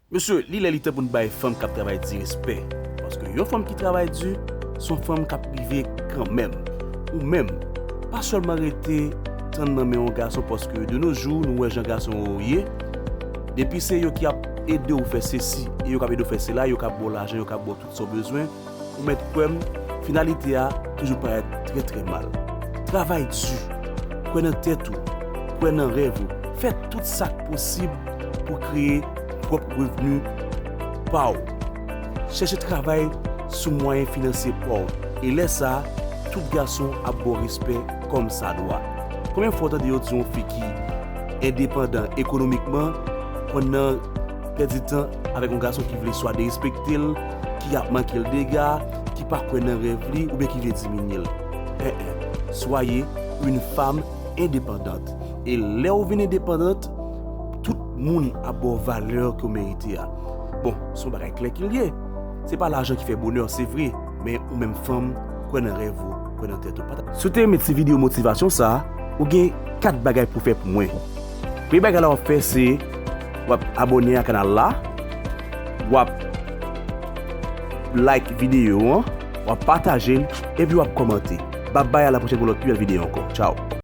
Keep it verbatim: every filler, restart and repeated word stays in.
Mesye, li lè li tan pou n bay fanm k ap travay di respè. Paske yon fanm ki travay di, se yon fanm k ap rive kanmenm. Ou menm, pa sèlman rete tann nan men yon gason, paske de nos jours, nou wè jan gason yo ye. Depi se yo ki ap ede w fè sesi, e yo k ap ede w fè sela, yo k ap ba w lajan, yo k ap ba w tout sa w bezwen, ou mèt kwè m, finalite a toujou parèt trè, trè mal. Travay di, kwè nan tèt ou, kwè nan rèv ou, fè tout sa k posib pou kreye pwòp revni pa w. Chèche travay sou mwayen finansye pa w. E lè sa a, tout gason ap ba w respè kòmsadwa. Konbyen fwa w tande yo di yon fi ki endepandan ekonomikman, konn nan pèdi tan avèk yon gason ki vle swa derespekte l, ki ap manke l dega, ki pa kwè nan rèv li oubyen ki vle diminye l. En en. Soyez une femme indépendante. E lè w vin endepandant, tout moun ap ba w valè ke w merite a. Bon, se yon bagay klè ki l ye. Se pa lajan ki fè bonè, se vre, men ou menm fanm, kwè nan rèv ou, kwè nan tèt ou. Si w te renmen ti videyo motivasyon sa a, ou gen kat bagay pou w fè pou mwen. Premye bagay la w ap fè se w ap abòne a kanal la, w ap like videyo an, w ap pataje l, epi w ap kòmante. Babay, a la pwochèn pou lòt pi bèl videyo ankò. Tchao.